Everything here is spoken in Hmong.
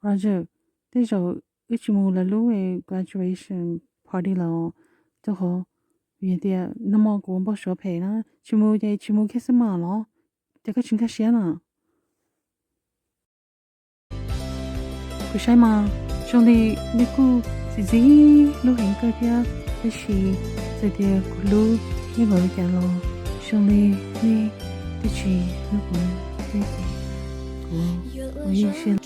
Roger, tej zaum wb tsis mus lawv lub graduation party lawm, rau qhov vim tias nag hmo kuv npau suav phem na, tsis mus ces tsis mus Christmas los, ces koj tsis nkag siab na. Kuv saib mas zoo li nej kuj txi txiv hlub heev kawg thiab, tab sis txawm tias kuv hlub nej npaum li cas los zoo li nej twb tsis hlub kuv thiab ces kuv ua yeej siab.